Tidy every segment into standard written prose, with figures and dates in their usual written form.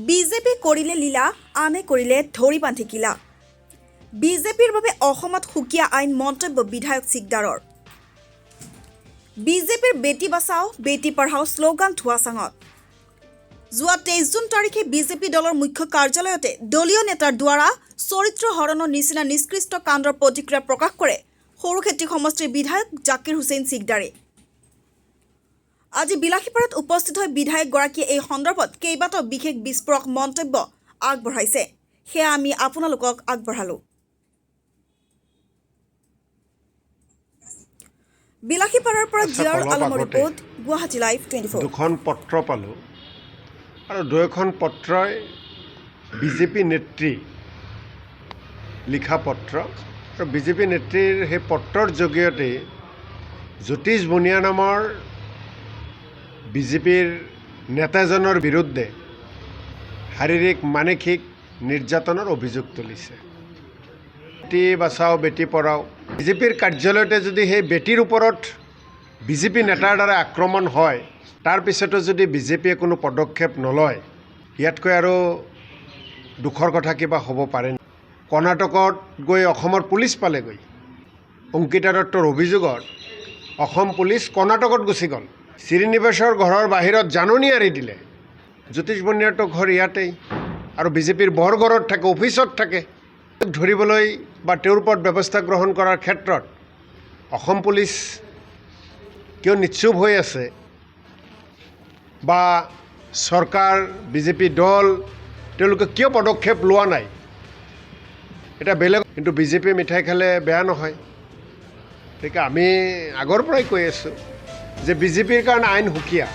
BJP কৰিলে লীলা, আনে কৰিলে ধৰি বান্ধি কিলা। বিজেপিৰ বাবে অসমত সুকীয়া আইন, মন্তব্য বিধায়ক চিকদাৰৰ। বিজেপিৰ "বেটী বাচাও বেটী পঢ়াও" শ্লোগান ধোৱাচাঙত। যোৱা 23 জুন তাৰিখে বিজেপি দলৰ মুখ্য কাৰ্যালয়তে দলীয় নেতাৰ দ্বাৰা চৰিত্ৰ হৰণৰ নিচিনা নিষ্কৃষ্ট কাণ্ডৰ প্ৰতিক্ৰিয়া প্ৰকাশ কৰে সৰুক্ষেত্ৰী সমষ্টিৰ বিধায়ক জাকিৰ হুছেইন চিকদাৰে। আজি বিলাসীপাৰাত উপস্থিত হৈ বিধায়কগৰাকীয়ে এই সন্দৰ্ভত কেইবাটাও বিশেষ বিস্ফোৰক মন্তব্য আগবঢ়াইছে। সেয়া আমি আপোনালোকক আগবঢ়ালোঁ। বিলাসীপাৰাৰ পৰা জিয়াউল অলপ আলমৰ আগতে ৰিপৰ্ট, গুৱাহাটী লাইভ 24। দুখন পত্ৰ পালোঁ আৰু দুয়োখন পত্ৰই বিজেপি নেত্ৰী লিখা পত্ৰ আৰু বিজেপি নেত্ৰীৰ সেই পত্ৰৰ জৰিয়তে জ্যোতিষ বনিয়া নামৰ বিজেপিৰ নেতাজনৰ বিৰুদ্ধে শাৰীৰিক, মানসিক নিৰ্যাতনৰ অভিযোগ তুলিছে। বেটী বাচাও বেটী পঢ়াও, বিজেপিৰ কাৰ্যালয়তে যদি সেই বেটীৰ ওপৰত বিজেপি নেতাৰ দ্বাৰা আক্ৰমণ হয়, তাৰপিছতো যদি বিজেপিয়ে কোনো পদক্ষেপ নলয়, ইয়াতকৈ আৰু দুখৰ কথা কিবা হ'ব পাৰে? কৰ্ণাটকত গৈ অসমৰ পুলিচ পালেগৈ। অংকিতা দত্তৰ অভিযোগত অসম পুলিচ কৰ্ণাটকত গুচি গ'ল। শ্ৰীনিবাসৰ ঘৰৰ বাহিৰত জাননী আঁৰি দিলে। জ্যোতিষ বনিয়াৰতো ঘৰ ইয়াতেই আৰু বিজেপিৰ বৰঘৰত থাকে, অফিচত থাকে। ধৰিবলৈ বা তেওঁৰ ওপৰত ব্যৱস্থা গ্ৰহণ কৰাৰ ক্ষেত্ৰত অসম পুলিচ কিয় নিশ্চুপ হৈ আছে বা চৰকাৰ, বিজেপি দল, তেওঁলোকে কিয় পদক্ষেপ লোৱা নাই, এটা বেলেগ। কিন্তু বিজেপিয়ে মিঠাই খালে বেয়া নহয়। গতিকে আমি আগৰ পৰাই কৈ আছোঁ যে বিজেপিৰ কাৰণে আইন সুকীয়া।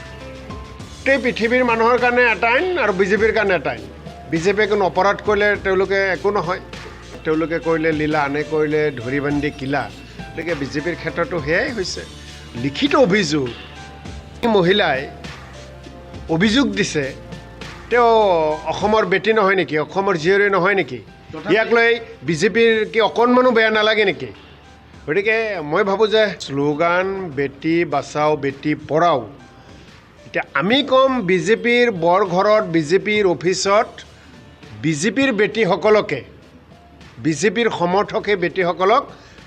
গোটেই পৃথিৱীৰ মানুহৰ কাৰণে এটা আইন আৰু বিজেপিৰ কাৰণে এটা আইন। বিজেপিয়ে কোনো অপৰাধ কৰিলে তেওঁলোকে একো নহয়। তেওঁলোকে কৰিলে লীলা, আনে কৰিলে ধৰি বান্ধি কিলা। গতিকে বিজেপিৰ ক্ষেত্ৰতো সেয়াই হৈছে। লিখিত অভিযোগ, মহিলাই অভিযোগ দিছে, তেওঁ অসমৰ বেটী নহয় নেকি? অসমৰ জীয়ৰী নহয় নেকি? ইয়াক লৈ বিজেপিৰ কি অকণমানো বেয়া নালাগে নেকি? গতিকে মই ভাবোঁ যে শ্লোগান "বেটী বাচাও বেটী পঢ়াও", এতিয়া আমি ক'ম, বিজেপিৰ বৰঘৰত, বিজেপিৰ অফিচত বিজেপিৰ বেটীসকলকে, বিজেপিৰ সমৰ্থকে বেটীসকলক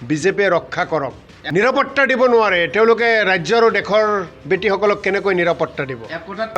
বিজেপিয়ে ৰক্ষা কৰক। নিৰাপত্তা দিব নোৱাৰে, তেওঁলোকে ৰাজ্য আৰু দেশৰ বেটীসকলক কেনেকৈ নিৰাপত্তা দিব? এক কথাত